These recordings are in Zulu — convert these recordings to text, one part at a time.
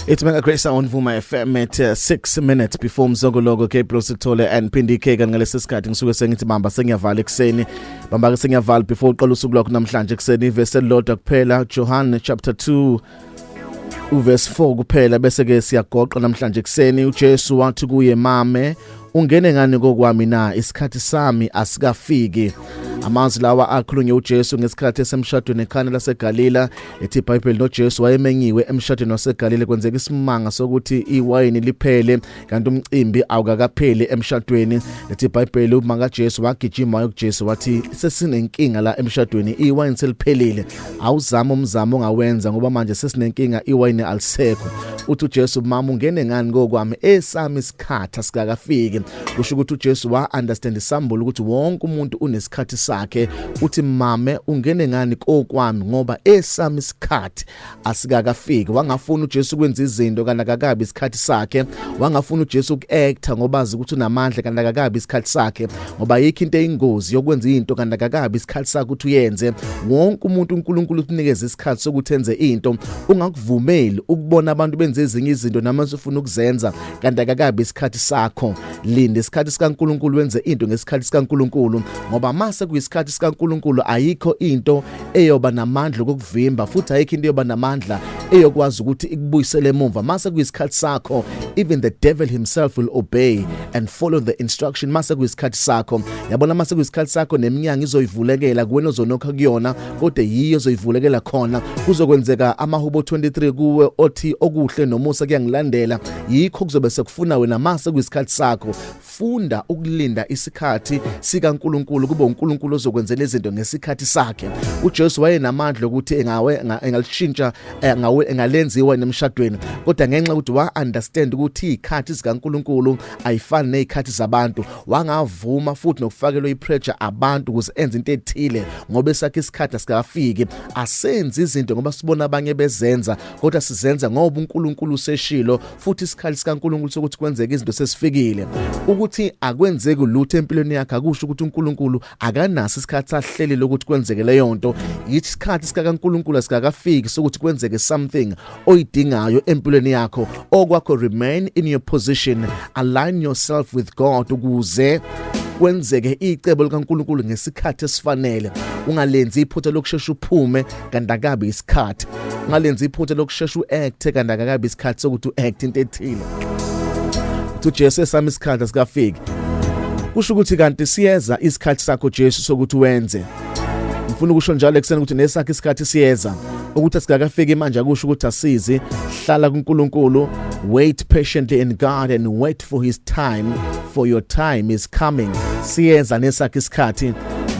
It's Mega Grace on Vuma FM at 6 minutes before Mzokoloko. Gabriel Sithole and Phindi K. Kanti ngalesi sikhathi ngisuke sengithi bamba, sengiyavala ekseni. Bamba ke, sengiyavala before uqala usuku lwakho namhlanje ekseni. Ivesi elilodwa kuphela, Johann chapter 2 uverse 4 kuphela, bese ke siyagoqa namhlanje ekseni. UJesu wathi kuye, "Mame, ungene ngani kokwami na? Isikhathi sami asikafiki." Amazwi lawa akhulunywe uJesu ngesikhathi esemshadweni eKhana laseGalila. Ethi iBhayibheli noJesu wayemenyiwe emshadweni waseGalile. Kwenzeka isimanga sokuthi iwayini liphele kanti umcimbi awukakapheli emshadweni. Lethi iBhayibheli uma kaJesu wagijima waye kuJesu wathi, "Sesinenkinga la emshadweni, iwayini seliphelile. Awuzama umzamo ongawenza ngoba manje sesinenkinga, iwayini alisekho." Uthi uJesu, "Mama, ungene ngani kokwami? Esami isikhathi asikakafiki." Kusho ukuthi uJesu wa understand isambulo ukuthi wonke umuntu unesikhathi sakhe. Uthi, "Mame, ungene ngani kokwami? Ngoba esami isikhathi asikakafiki." Wangafuna uJesu kwenza izinto kanti akakabi isikhathi sakhe. Wangafuna uJesu ukuacta ngoba azi ukuthi unamandla kanti akakabi isikhathi sakhe, ngoba yikho into eyingozi yokwenza into kanti akakabi isikhathi sakhe ukuthi uyenze. Wonke umuntu uNkulunkulu usinikeza isikhathi sokuthi enze into. Ungakuvumeli ukubona abantu benze ezinye izinto nama ufuna ukuzenza kanti akakabi isikhathi sakho. Linda isikhathi sikaNkulunkulu, wenze into ngesikhathi sikaNkulunkulu, ngoba mase kuyisikhathi sikaNkulunkulu ayikho into eyoba namandla okuvimba, futhi ayikho into eyoba namandla eyokwazi ukuthi ikubuyisele emumva. Mase kuyisikhathi sakho, even the devil himself will obey and follow the instruction. Mase kuyisikhathi sakho, yabona, mase kuyisikhathi sakho neminyango izoyivulekela kuwena ozonokha kuyona, kodwa yiyo ozoyivulekela khona. Kuzokwenzeka amahubo 23 kuwe othi, "Okuhle nomusa kuyangilandela." Yikho kuzobe sekufuna wena mase kuyisikhathi sakho. Funda ukulinda isikhathi sikaNkuluNkulu, kube uNkulunkulu ozokwenzela izinto ngesikhathi sakhe. UJesu wayenamandla ukuthi engawe engalishintsha, engawe engalenziwa nemshadweni, kodwa ngenxa ukuthi wa understand ukuthi izikhathi zikaNkuluNkulu ayifani nezikhathi zabantu, wangavuma futhi nokufakelwa ipressure abantu ukuze enze into ethile, ngoba esakhe isikhathi asikafiki. Asenzi izinto ngoba sibona abanye bezenza, kodwa sizenza ngoba uNkulunkulu useshilo, futhi isikhathi sikaNkulunkulu sokuthi kwenzeke izinto sesifikile. Ukuthi akwenzeki lutho empilweni yakhe akusho ukuthi uNkulunkulu akanaso isikhathi ahlelile ukuthi kwenzeke leyo nto. Yithi isikhathi sikaNkulunkulu asikakafiki sokuthi kwenzeke something oyidingayo empilweni yakho. Okwakho, remain in your position, align yourself with God ukuze kwenzeke icebo likaNkulunkulu ngesikhathi esifanele. Ungalenzi iphutha lokushesha uphume kanti akabi isikhathi. Ungalenzi iphutha lokushesha uact kanti akakabi isikhathi sokuthi uact into ethile. Uthi uJesu, "Esami isikhathi asikafiki." Kusho ukuthi kanti siyeza isikhathi sakho Jesu sokuthi wenze. Ngifuna ukusho njalo ekuseni ukuthi nesakhe isikhathi siyeza. Ukuthi asikakafiki manje akusho ukuthi asizi. Hlala kuNkulunkulu, wait patiently in God and wait for his time, for your time is coming. Siyeza nesakhe isikhathi,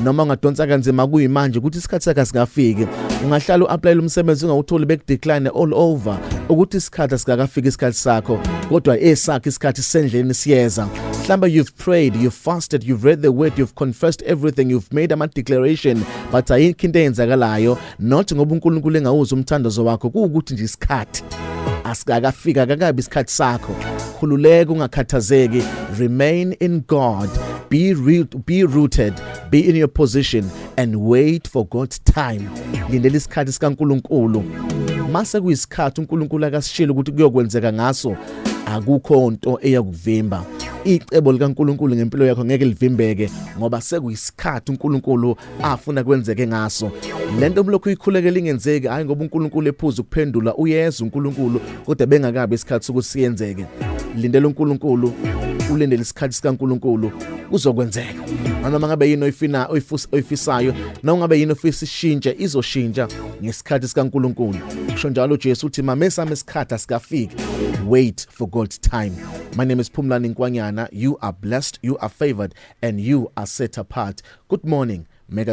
noma ungadonsa kanzima kuyimanje ukuthi isikhathi sakhe asikafiki. Ungahlala uapplyela umsebenzi ungawutholi, bekudecline all over, ukuthi isikhathi asikakafiki isikhathi sakho, kodwa esakhe isikhathi sendleleni, siyeza. Mhlawumbe you've prayed, you've fasted, you've read the word, you've confessed everything, you've made ama declaration, but ayikho into eyenzakalayo. Not ngoba uNkulunkulu engawuzwa umthandazo wakho, kuwukuthi nje isikhathi asikakafika, akakabi isikhathi sakho. Khululeka, ungakhathazeki. Remain in God, be real, be rooted, be in your position and wait for God's time. Lindela isikhathi sikaNkulunkulu. Mase kuyisikhathi uNkulunkulu akasishilo ukuthi kuyokwenzeka ngaso, akukho nto eyakuvimba. Icebo likaNkulunkulu ngempilo yakho ngeke livimbeke, ngoba sekuyisikhathi uNkulunkulu afuna kwenzeke ngaso. Lento umlokhu uyikhulekela ingenzeki, hayi ngoba uNkulunkulu ephuza ukuphendula. Uyeza uNkulunkulu, kodwa bengakabi isikhathi sokuthi siyenzeke. Lindela uNkulunkulu, ulindele isikhathi sikaNkulunkulu, kuzokwenzeka. Noma ngabe yini oyifina oyifisayo, noma ngabe yini ofisa ishintshe, izoshintsha ngesikhathi sikaNkulunkulu. Kusho njalo uJesu uthi, "Mame, sami isikhathi asikafiki." Wait for God's time. My name is Phumlani Nkwanyana. You are blessed, you are favored and you are set apart. Good morning, Mega.